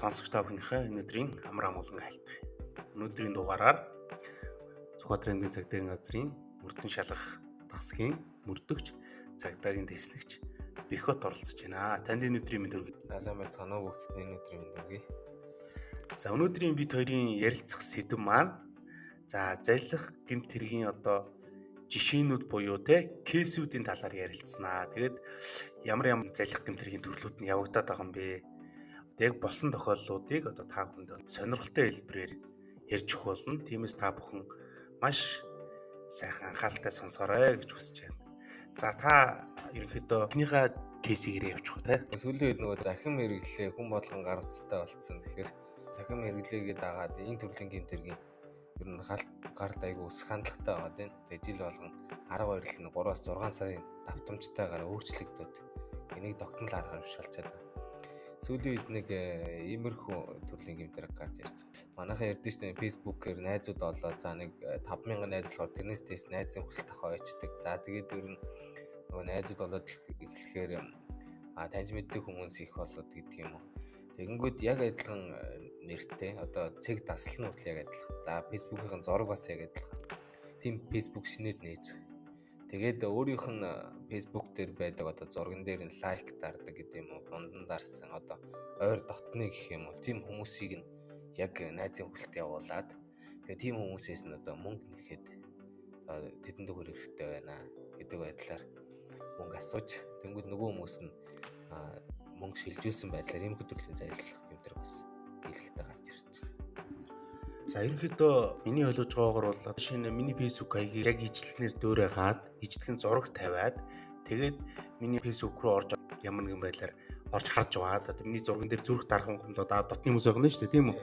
Сонсогч та бүхнийхээ өнөөдрийн амар амгалан айлтгая. Өнөөдрийн дугаараар Сүхбаатар аймгийн цагдаагийн газрын мөрдөн шалгах дасгийн мөрдөгч цагдаагийн дэслэгч Бэхот оролцож байна. Танд өнөөдрийн мэнд хүргэе. За, сайн байцгаана уу, бүгдд нь өнөөдрийн мэнд хүргэе. За, өнөөдрийн бид хоёрын ярилцах сэдэв маань за залхих гэмт хэргийн одоо жишээнүүд буюу те кейсүүдийн талаар ярилцсанаа. Тэгээд ямар ямар залхих гэмт хэргийн төрлүүд нь явагдаад байгаа юм бэ? Одоо яг болсон тохиолдлуудыг одоо та бүхэнд сонирхолтой хэлбэрээр ярьж өгөх болно. Тиймээс та бүхэн маш сайхан анхааралтай сонсоорой гэж хүсэж байна. За, та ерөнхийдөө эхнийхээ кейсийг ирээ явуучих уу те? Сүүлийн үед нөгөө захим хэрэглээ хүн болгон гар утастай болцсон. Тэгэхээр захим хэрэглээгээ дагаад энэ төрлийн гэмт хэргийн ер нь гарт айгүй өсөх хандлагатай байгаа тийм. Тэгээ жил болгон 12 л 3-6 сарын давтамжтайгаар өөрчлөгдөд энийг тогтмол арга хэмжүүлчихэд байгаа. Сүүлийн үед нэг иймэрхүү төрлийн гэмт хэрэг гарч ирж байна. Манайхан ярьдэн шүү дээ, Facebook-ээр найзууд олоод за нэг 5000 найз болохоор тэрнээс дээш найзын хүсэлт авах байцдаг. За, тэгээд ер нь нөгөө найзууд олоод эхлэхээр таньж мэддэг хүмүүс их болоод гэдэг юм уу. Тэгэнгүүт яг адилхан нэртэй, одоо цэг дасал нь хүртэл яг адилхан. За, Facebook-ийн зураг бас яг адилхан. Тийм Facebook шинээр нээж. Тэгээд өөрийнх нь Facebook дээр байдаг одоо зурган дээр нь лайк дардаг гэдэг юм уу, бундан дарсан, одоо ойр дотны гэх юм уу, тийм хүмүүсийг нь яг найзын хүсэлт явуулаад, тэгээд тийм хүмүүсээс нь одоо мөнгө нэхэд тэдэн төгрөг хэрэгтэй байна гэдэг байдлаар мөнгө асууж, тэнгүүд нөгөө хүмүүс нь мөнгө шилжүүлсэн байдлаар ийм төрлийн зайллах гэмтэр бас дийлэхтэй гарч ирж байна. За, ерөнхийдөө миний ойлгож байгаагаар бол шинэ миний Facebook хаягийг яг ижлэгнэр дөөрэй ижлэгэн зураг тавиад, тэгээд миний Facebook руу орж ямар нэгэн байдлаар орж харж байгаад, одоо миний зурган дээр зүрх дарах юм бол дотны хүмүүс байгаа нь шүү дээ, тийм үү?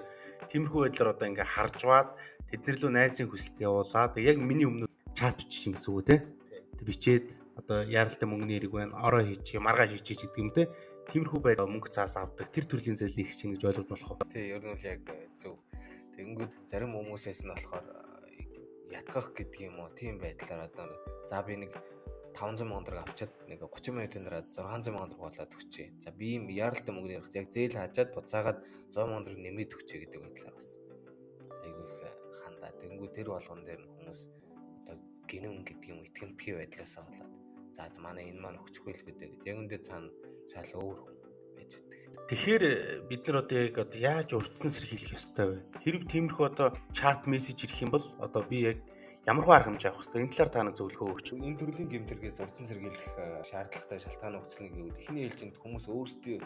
Тиймэрхүү байдлаар одоо ингээ харж байгаад тэднэр лөө найзын хүсэлт явуулаад, яг миний өмнө чат бичих гэсэн үг те. Бичээд одоо яаралтай мөнгөний хэрэг байна, ороо хийчих, маргааш хийчих гэдэг юм те. Тиймэрхүү байдал мөнгө цаас авдаг тэр төрлийн зайлыг их чинь гэж ойлгож болох уу? Тий, ер нь бол яг зөв. Тэгэнгүүт зарим хүмүүсээс нь болохоор ятгах гэдэг юм уу, тийм байдлаар одоо за би нэг 500 сая төгрөг авчиад нэг 30 минутын дараа 600 сая төгрөг болоод өгчээ. За, би ийм яаралтай мөнгөний хэрэг яг зээл хаажаад буцаагаад 100 сая төгрөг нэмээд өгчээ гэдэг байдлаар бас айгүй их хандаа. Тэгэнгүүт тэр болгон дээр нь хүмүүс одоо гинэн гэдэг юм итгэмтгий байдлаасаа болоод за манай энэ маань өгчихгүй л гэдэг. Яг үндэ цаана шал өөр хүн байж идэг. Тэгэхээр бид нар одоо яг одоо яаж урьдчилан сэргийлэх ёстой вэ? Хэрв тиймэрхүү одоо чат мессеж ирэх юм бол одоо би яг ямар хөө арга хэмжээ авах ёстой? Энэ талаар та нэг зөвлөгөө өгөөч. Энэ төрлийн гэмт хэрэгээс урьдчилан сэргийлэх шаардлагатай шалтгаан нөхцөл гэвэл эхний ээлжинд хүмүүс өөрсдөө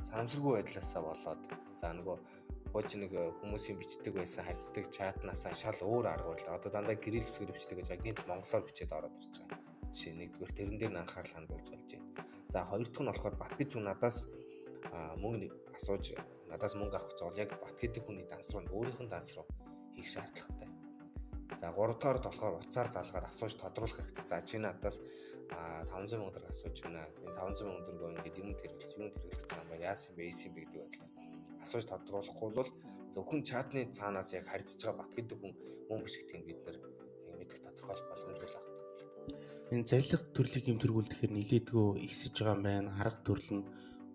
санамсаргүй байдлаасаа болоод за нөгөө хууч нэг хүмүүсийн бичдэг байсан харьцдаг чатнаасаа шал өөр арга барил. Одоо дандаа кирилл үсгээр бичдэг гэж гинт монголоор бичээд ороод ирж байгаа. Жишээ нэгдүгээр тэрэн дээр нь анхаарал хандуулж болж байна. За, хоёр дахь нь болохоор бат гэж хүн надаас мөнгө асууж надаас мөнгө авах гэж бол яг бат гэдэг хүний данс руу өөрийнх нь данс руу хийх шаардлагатай. За, гурав дахь болохоор утсаар залгаад асууж тодруулах хэрэгтэй. За, чи надаас 500 сая төгрөг асууж байна. Энэ 500 сая төгрөгөө ингээд юмд хэрэглэж, юунд хэрэглэж байгаа юм бэ? Яасан бэ? Ийсэн бэ гэдэг байдлаар асууж тодруулахгүй бол зөвхөн чатны цаанаас яг харьцаж байгаа бат гэдэг хүн мөн биш гэдгийг бид нар мэдэх тодорхойлох боломжтой байна. Энэ залхих төрлийн гэмт хэрэг тэгэхээр нилээдгөө ихсэж байгаа юм байна. Арга төрөл нь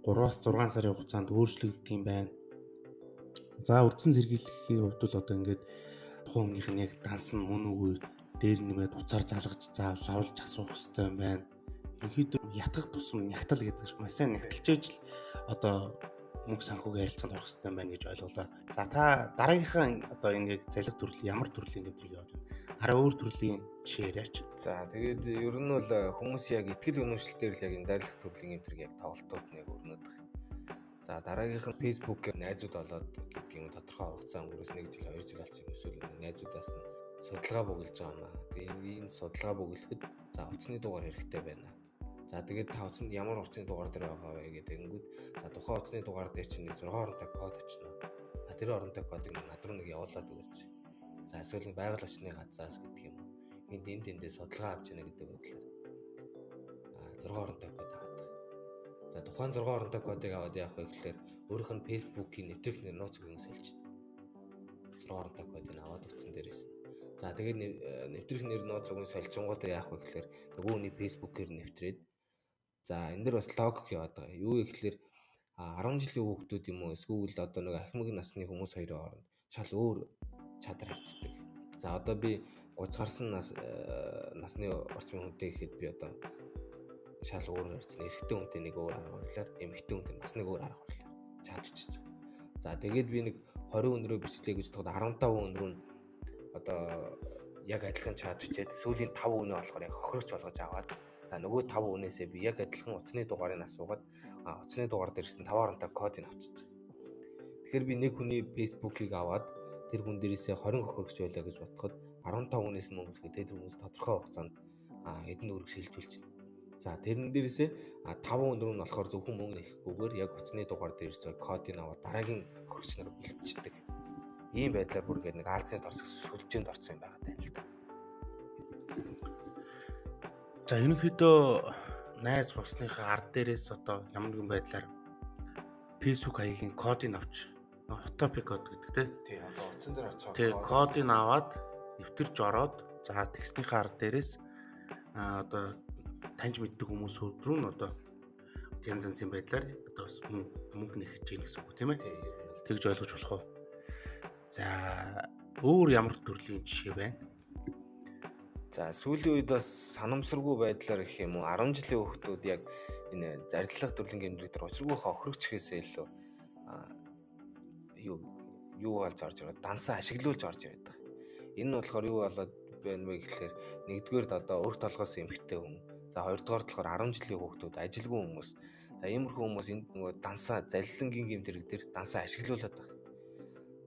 3-6 сарын хугацаанд өөрчлөгддөг юм байна. За, урьдчилан сэргийлэхийн хувьд бол одоо ингээд тухайн хүнийх нь яг данс нь мөн үгүй дээр нэмээд уцаар залгаж заавал авалж асуух хэрэгтэй юм байна. Ерөнхийдөө ятгах тусам нягтал гэдэг шиг маш сайн нягталчээж л одоо мөнгө санхүүгийн харилцаанд орох хэрэгтэй байна гэж ойлголоо. За, та дараагийнхаа одоо энэ яг залхих төрөл ямар төрлийн гэмт хэрэг яваад байна? Арай өөр төрлийн жишээ яриач. За, тэгээд ер нь бол хүмүүс яг итгэл үнэмшилтээр л яг энэ зайлах төрлийн гэмт хэрэг яг тоглолтууд нь яг өрнөд байгаа. За, дараагийнх нь Facebook-ээр найзууд олоод гэдэг юм, тодорхой хугацаа өнгөрөөс 1 жил 2 жил болсон юм эсвэл найзуудаас нь судалгаа бөглөж байгаа юм аа. Тэгээд энэ судалгаа бөглөхөд за утасны дугаар хэрэгтэй байна. За, тэгээд та утаснд ямар утасны дугаар дээр байгаа вэ гэдэг ингэнгүүт за тухайн утасны дугаар дээр чинь нэг 6 оронтой код очно. Та тэр оронтой кодыг над руу нэг явуулаад өгөөч. За, эсвэл байгаль орчны газраас гэдэг юм уу. Энд энд эндээ судалгаа авч яана гэдэг байдлаар 6 оронтой код аваад. За, тухайн 6 оронтой кодыг аваад яах вэ гэхээр өөрийнх нь Facebook-ийн нэвтрэх нэр нууц үгийг сольж 6 оронтой кодыг аваад утсан дээрээс. За, тэгээд нэвтрэх нэр нууц үгийг сольжингуудаа яах вэ гэхээр нөгөө хүний Facebook-ээр нэвтрээд, за, энэ дэр бас логик яваад байгаа. Юу гэхээр 10 жилийн хүүхдүүд юм уу эсвэл одоо нэг ахимаг насны хүмүүс хоёрын хооронд шал өөр чадвар харьцдаг. За одоо би 30 гарсан насны орчмын хүнтэй гэхэд би одоо шал өөр харьцна. Эрэгтэй хүнтэй нэг өөр арга барилаар, эмэгтэй хүнтэй бас нэг өөр арга барилаар чат бичиж байгаа. За тэгээд би нэг 20 хүн рүү бичлээ гэж бодоход 15 хүн рүү одоо яг адилхан чат бичээд сүүлийн 5 хүнээ болохоор яг хохирогч болгож аваад за нөгөө 5 хүнээсээ би яг адилхан утасны дугаарыг асуугаад утасны дугаар дээрсэн 5 оронтой кодыг авчиж. Тэгэхээр би нэг хүний Facebook-ыг аваад тэр хүн дээрээсээ 20 хохирогч байлаа гэж бодоход 15 хүнээс мөнгө ирэхэд тэр хүмүүс тодорхой хугацаанд эдэн төгрөг шилжүүлчихнэ. За тэрэн дээрээсээ 5 хүн рүү нь болохоор зөвхөн мөнгө нэхгүйгээр яг утасны дугаар дээр ирж байгаа кодыг аваад дараагийн хохирогч нар бэлтждэг. Ийм байдлаар бүр ингээд нэг аалзны торсох сүлжээнд орсон юм байгаа даа л да. За ерөнхийдөө найз болсныхаа ард дээрээс одоо ямар нэгэн байдлаар Facebook хаягийн кодыг авч OTP код гэдэг тий. Тий, одоо утсан дээр очиод тий кодыг аваад нэвтэрч ороод за тэгснийхээ ард дээрээс одоо таньж мэддэг хүмүүс рүү нь одоо янз янзын байдлаар одоо бас мөнгө нэхэж гин гэсэн үг тийм ээ. Тэгж ойлгож болох уу? За өөр ямар төрлийн жишээ байна? За сүүлийн үед бас санамсаргүй байдлаар гэх юм уу 10 жилийн хүүхдүүд яг энэ зарилга төрлийн гэмтрэг дээр учиргүй хохирогч гэхээсээ илүү юу болж орж ирээд дансаа ашиглуулж орж ирээд байгаа. Энэ нь болохоор юу болоод байна вэ гэхлээр нэгдүгээрт одоо өөр толгоос эмхтэй хүн. За хоёрдугаар болохоор 10 жилийн хүүхдүүд ажилгүй хүмүүс. За иймэрхүү хүмүүс энд нөгөө дансаа залилангийн гэмтрэг дээр дансаа ашиглуулад байгаа.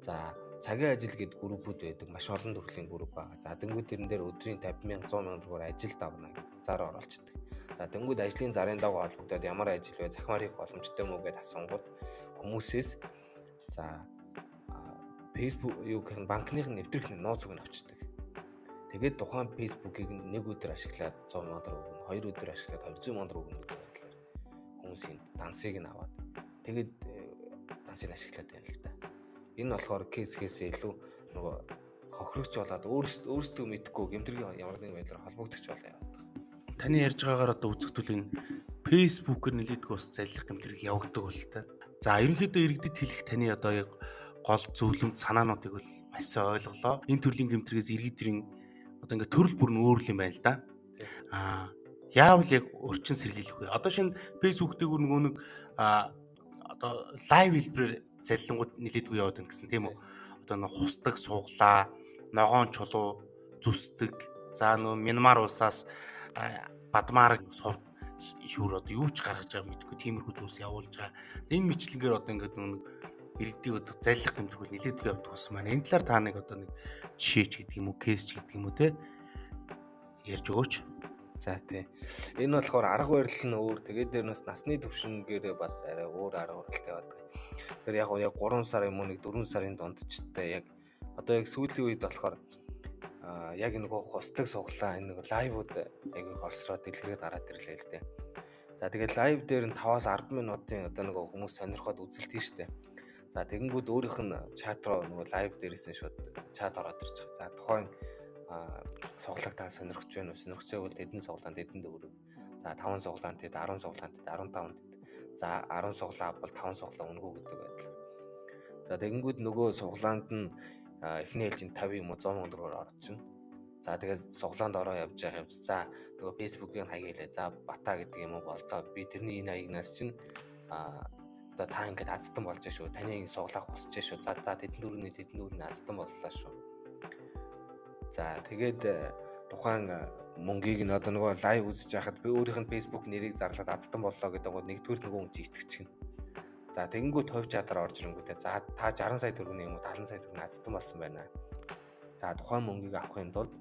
За цагийн ажил гэдэг группүүд байдаг. Маш олон төрлийн групп байгаа. За тэнгуү тэрэн дээр өдрийн 50 мянга 100 мянга төгрөгөөр ажил давна гэж зар оруулцдаг. За тэнгуүд ажлын зарын дагуу холбогдоод ямар ажил вэ, захимаар хийх боломжтой мүү гэдээ асуунгууд хүмүүсээс за Facebook юу гэх нь банкных нь нэвтрэх нууц үг нь авчдаг. Тэгээд тухайн Facebook-ийг нэг өдөр ашиглаад 100 мянга төгрөг өгнө, хоёр өдөр ашиглаад 200 мянга төгрөг өгнө гэдэг байдлаар хүмүүсийн дансыг нь аваад тэгээд дансыг ашиглаад байна л да. Энэ болохоор кейс-кейсээ илүү нөгөө хохирогч болоод өөрсдөө мэдэхгүй гэмтрийн ямар нэгэн байдлаар холбогдож болоо яваад байгаа. Таны ярьж байгаагаар одоо үзэгдвэл энэ Facebook-ээр нэлээдгүй бас заллах гэмтрийг явагддаг бол та. За ерөнхийдөө иргэдэд хэлэх таны одоо яг гол зөвлөмж санаануудыг бол маш сайн ойлголоо. Энэ төрлийн гэмтрэгээс иргэдийн одоо ингээд төрөл бүр нь өөр юм байна л да. Аа яавал яг орчин сэргийлэх вэ? Одоо шинэ Facebook дээр нөгөө нэг одоо лайв хэлбэрээр заллингууд нэлээдгүй яваад байна гэсэн тийм үү? Одоо нэг хусдаг сууглаа, ногоон чулуу зүсдэг. За нөгөө Мянмар улсаас Бадмаар сов шүүр одоо юу ч гаргаж байгаа мэдгүй тиймэрхүү зүйлс явуулж байгаа. Энэ мэтлэнгээр одоо ингээд нөгөө иргэдийн одоо заллах гэмтрүүл нэлээдгүй явдаг болсон байна. Энэ талаар та нэг одоо нэг жишээ ч гэдэг юм уу, кейс ч гэдэг юм уу те ярьж өгөөч. За тий. Энэ болохоор арга барил нь өөр. Тэгээд дээр нь бас насны түвшингээр бас арай өөр арга барилтай байдаг. Тэгэхээр яг 3 сар юм уу нэг 4 сарын дундчтай яг одоо яг сүүлийн үед болохоор яг нөгөө хусдаг суглаа энэ нэг лайвууд айгүй их олсроод дэлгэрээд гараад ирлээ л дээ. За тэгээд лайв дээр нь 5-аас 10 минутын одоо нөгөө хүмүүс сонирхоод үзэлт хийн штэ. За тэгэнгүүт өөрийнх нь чат руу нөгөө лайв дээрээс нь шууд чат ороод ирж байгаа. За тухайн суглааг та сонирхож байна уу? Сонирхож байвал тэдэн суглаанд тэдэн төгрөг. За 5 суглаанд тэд 10 суглаанд тэд 15 тэд. За 10 суглаа авбал 5 суглаа үнэгүй гэдэг байдал. За тэгэнгүүт нөгөө суглаанд нь эхний ээлжинд 50 юм уу 100 мянга төгрөгөөр орчихно. За тэгээд суглаанд ороо явж байгаа юм. За нөгөө Facebook-ийн хаяг хэлээ. За Бата гэдэг юм уу боллоо. Би тэрний энэ хаягнаас чинь за та ингээд азтан болж шүү. Таны энэ суглаах хүсэж шүү. За та тэдэн төгрөний азтан боллоо шүү. За тэгээд тухайн мөнгийг нь одоо нөгөө лайв үзэж байхад би өөрийнх нь Facebook нэрийг зарлаад азтан боллоо гэдэг гоо нэгдүгээр нөгөө хүн чинь итгэчихнэ. За тэгэнгүүт хувь чадвар орж ирэнгүүтээ за та 60 сая төгрөгийн юм уу 70 сая төгрөгийн азтан болсон байна. За тухайн мөнгийг авахын тулд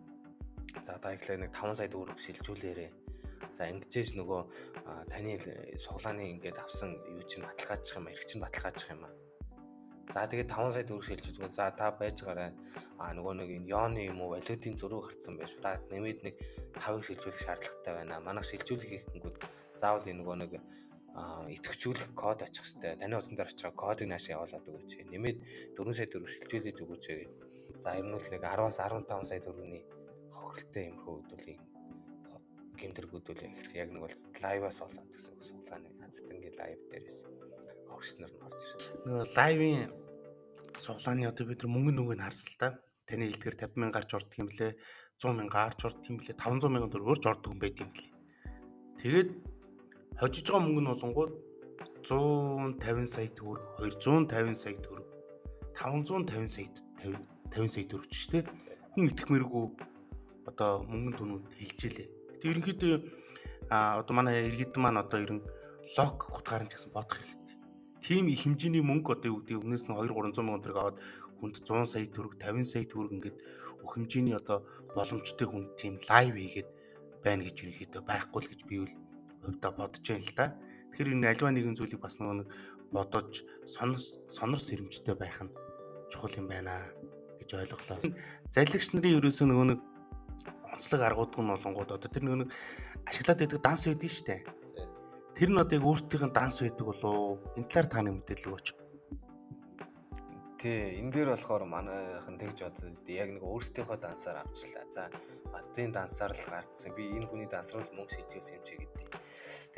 за та ихлээр нэг 5 сая төгрөг шилжүүлээрээ. За ингэжээж нөгөө таны суглааны ингээд авсан юу чинь баталгаачих юм а, эрх чинь баталгаачих юм а. За тэгээд 5 сая төгрөг шилжүүлдэг. За та байж гараа нөгөө нэг энэ ёоны юм уу валютын зөрүү гарцсан байх шүү. Та нэмээд нэг 5-ыг шилжүүлэх шаардлагатай байна. Манайх шилжүүлэх хийхэнгүүд заавал энэ нөгөө нэг идэвхжүүлэх код очих хэвээр. Таны утсан дээр очих кодыг наашаа явуулаад өгөөч. Нэмээд 4 сая төгрөг шилжүүлээд өгөөч гэдэг. За ер нь л нэг 10-аас 15 сая төгрөгийн хохиролтой юмрхүү төрлийн гэмтрэгүүд үл эхэлсэн. Яг нэг бол лайваас болоод гэсэн суглааны азтангийн лайв дээрээс хөрш нар нь орж ирдэг. Нөгөө live-ын суглааны одоо бид нар мөнгө нүг нь харсан л та. Таны хэлдгээр 50 мянга гарч ордог юм лээ, 100 мянга гарч ордог юм лээ, 500 мянган төгрөг өрж ордог юм байт юм лээ. Тэгээд хожиж байгаа мөнгө нь болонгууд 150 сая төгрөг, 250 сая төгрөг, 550 сая 50 сая төгрөг ч тийм. Хүн итгэмээргүй одоо мөнгөн түнүүд хилжээлээ. Гэтэ ерөнхийдөө одоо манай иргэд маань одоо ерөн лог утгаар нь ч гэсэн бодох хэрэгтэй. Тийм их хэмжээний мөнгө одоо юу гэдэг өмнөөс нь 2 300 мянган төгрөг аваад хүнд 100 сая төгрөг, 50 сая төгрөг ингээд бүх хэмжээний одоо боломжтой хүнд тийм live хийгээд байна гэж ерөнхийдөө байхгүй л гэж би бол хувьдаа бодож байна л да. Тэгэхээр энэ альва нэгэн зүйлийг бас нөгөө нэг бодож сонор сэрэмжтэй байх нь чухал юм байна гэж ойлголоо. Залгигч нарын ерөөсөө нөгөө нэг онцлог аргууд нь болонгууд одоо тэр нөгөө нэг ашиглаад байдаг данс байдаг шүү дээ. Тэр нь одоо яг өөрсдийнх нь данс байдаг болов? Энэ талаар та нэг мэдээлэл өгөөч. Тий, энэ дээр болохоор манайхан тэгж бодод яг нэг өөрсдийнхөө дансаар авчлаа. За, Батын дансаар л гардсан. Би энэ хүний данс руу л мөнгө шилжүүлсэн юм чи гэдэг.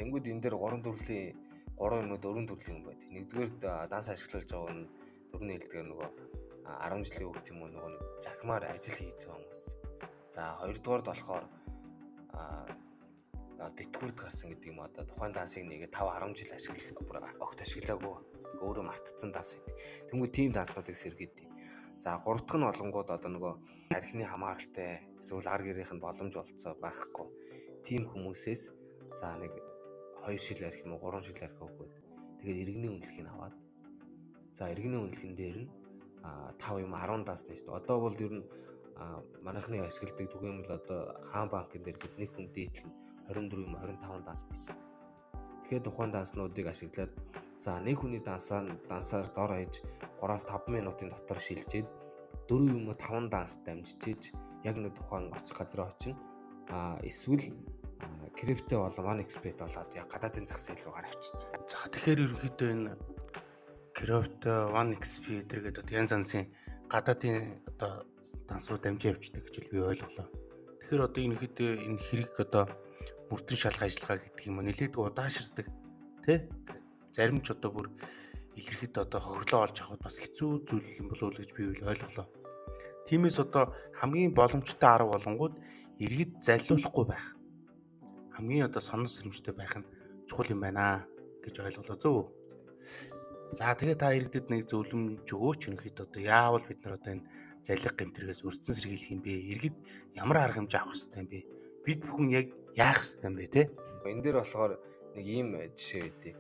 Тэнгүүд энэ дээр 3 төрлийн 3 юм уу 4 төрлийн юм байд. Нэгдүгээр данс ашиглуулж байгаа нь дөрөвний хэлдгээр нөгөө 10 жилийн хүүхд юм уу нөгөө нэг захимаар ажил хийж байгаа хүмүүс. За, хоёрдугаард болохоор тэтгэврт гарсан гэдэг юм одоо тухайн дансыг нэгэ 5 10 жил ашигла огт ашиглаагүй өөрөө мартцсан данс байт. Тэнгүү тийм данснуудыг сэргээд. За, гурав дахь нь болонгууд одоо нөгөө архины хамааралтай эсвэл ар гэрийнх нь боломж болцоо байхгүй тийм хүмүүсээс за нэг 2 шил арх юм уу 3 шил арх өгөөд тэгээд иргэний үнэлгийг аваад за иргэний үнэлгэн дээр нь 5 юм 10 данс нэ шүү дээ. Одоо бол ер нь манайхны ашигладаг түгээмэл одоо хаан банкн дээр гээд нэг хүн дээдл нь 24 юм 25 данс бичдэг. Тэгэхээр тухайн данснуудыг ашиглаад за нэг хүний дансаар дор хаяж 3-5 минутын дотор шилжээд 4 юм уу 5 данс дамжчихэж яг нэг тухайн очих газар очино. Эсвэл крипто болон OneXBet болоод яг гадаадын зах зээл рүү гарч авчиж. За, тэгэхээр ерөнхийдөө энэ крипто, OneXBet гэдэг одоо янз янзын гадаадын одоо данс руу дамжиж явчихдаг гэж би ойлголоо. Тэгэхээр одоо ерөнхийдөө энэ хэрэг одоо мөрдөн шалах ажиллагаа гэдэг юм уу нэлээдгүй удаашрдаг тий? Зарим ч одоо бүр илэрхэд одоо хохирлоо олж авахд бас хэцүү зүйл юм болов уу гэж би ойлголоо. Тиймээс одоо хамгийн боломжтой арга болонгууд иргэд залиулахгүй байх. Хамгийн одоо сонор сэрэмжтэй байх нь чухал юм байна гэж ойлголоо, зөв үү? За, тэгээ та иргэдэд нэг зөвлөмж өгөөч. Ерөнхийдөө одоо яавал бид нар одоо энэ залиг гэмтрэгээс өртсөн сэргийлэх юм бэ? Иргэд ямар арга хэмжээ авах ёстой юм бэ? Бид бүхэн яг яах ёстой юм бэ, те? Энэ дээр болохоор нэг ийм жишээ өгье.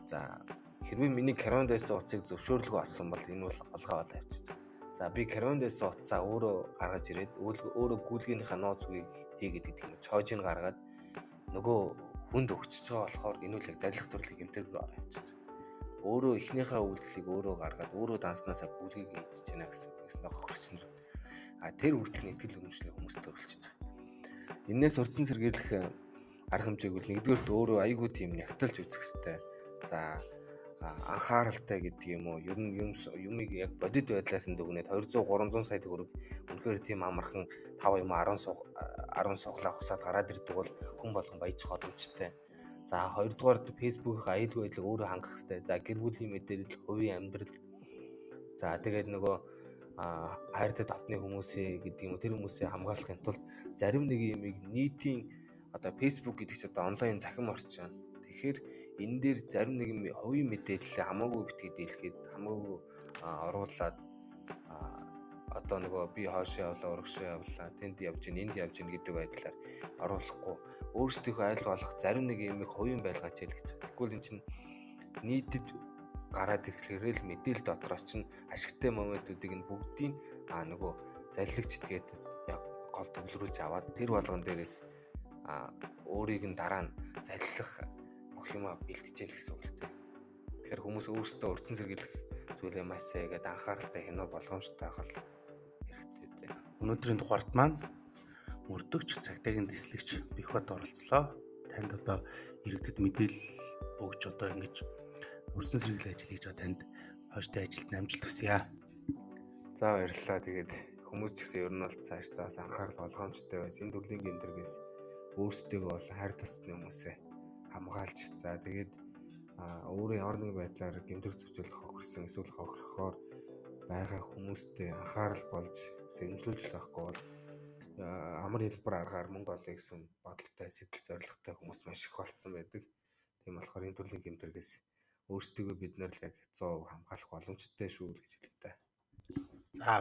За, хэрвээ миний Каронд байсан утсыг зөвшөөрлгүй олсон бол энэ бол холгоо болоо явчих. За, би Каронд байсан утсаа өөрөө гаргаж ирээд өөрөө гүйлгээнийхээ нууц үгийг хийгээд гэдэг юм уу? Чоожийг гаргаад нөгөө хүнд өгчөж байгаа болохоор энэ үл яг залих төрлийн гэмтэрэг рүү ороо явчих. Өөрөө эхнийхээ үйлдэлийг өөрөө гаргаад өөрөө данснаасаа гүйлгийг хийж байна гэсэн үг. Хохирч нар. А тэр хүртэл нэгтгэл үнэмшлээ хүмүүс төрөлжиж байгаа. Энээс урдсан сэргийлэх арга хэмжээг бол нэгдүгээрт өөрөө айгүй тийм нягталж үзэх хэрэгтэй. За, анхааралтай гэдэг юм уу? Ер нь юмыг яг бодит байдлаас нь дүгнээд 200 300 сая төгрөг үнэхээр тийм амархан 5 юм 10 суглаа хусаад гараад ирдэг бол хүн болгон баяжих боломжтой. За, хоёрдугаарт Facebook-ийн аюулгүй байдлыг өөрөө хангах хэрэгтэй. За, гэр бүлийн мэдээлэл, хувийн амьдрал. За, тэгээд нөгөө хайртай дотны хүмүүсээ гэдэг юм уу тэр хүмүүсээ хамгаалахын тулд зарим нэг юмыг нийтийн одоо Facebook гэдэг чинь одоо онлайн захим орчин. Тэгэхээр энэ дээр зарим нэг юм хувийн мэдээлэлээ хамаагүй битгий дийлгээд хамаагүй оруулаад одоо нөгөө би хоошоо явлаа, урагшоо явлаа, тэнд явж гин, энд явж гин гэдэг байдлаар оруулахгүй өөрсдийнхөө айл болох зарим нэг юмыг хувийн байлгаач ял гэж. Тэгвэл эн чинь нийтэд гараад ирэхлээр л мэдээлэл дотроос чинь ашигтай моментуудыг нь бүгдийг нөгөө заллагч тэгээд яг гол төвлөрүүлж аваад тэр болгон дээрээс өөрийг нь дараа нь заллах бүх юма бэлтжээл гэсэн үг л дээ. Тэгэхээр хүмүүс өөрсдөө урьдчилан сэргийлэх зүйлээ маш сайн гэдэг анхааралтай хянаа болгоомжтой байх хэрэгтэй дээ. Өнөөдрийн дугаарт маань мөрдөгч цагдаагийн дэслэгч Бэхбат оролцлоо. Танд одоо иргэдэд мэдээлэл өгч одоо ингэж урьдчилан сэргийлэх ажил хийж байгаа танд хойштой ажилд амжилт хүсье. За, баярлалаа. Тэгээд хүмүүс ч гэсэн ер нь бол цаашдаа бас анхаарал болгоомжтой байж энэ төрлийн гэмтрэгээс өөрсдөө бол хайр тусны хүмүүсээ хамгаалж за тэгээд Өөрөө ямар нэгэн байдлаар гэмтэрх зөрчил хохирсон эсвэл хохирохоор байгаа хүмүүстэй анхаарал болж сэрэмжлүүлж байхгүй бол амар хэлбэр аргаар мөнгө олъё гэсэн бодолтой, сэтэл зорилготой хүмүүс маш их болцсон байдаг. Тийм болохоор энэ төрлийн гэмтэргээс өөрсдийгөө бид нар л яг 100% хамгаалах боломжтой шүү л гэж хэлдэг. За.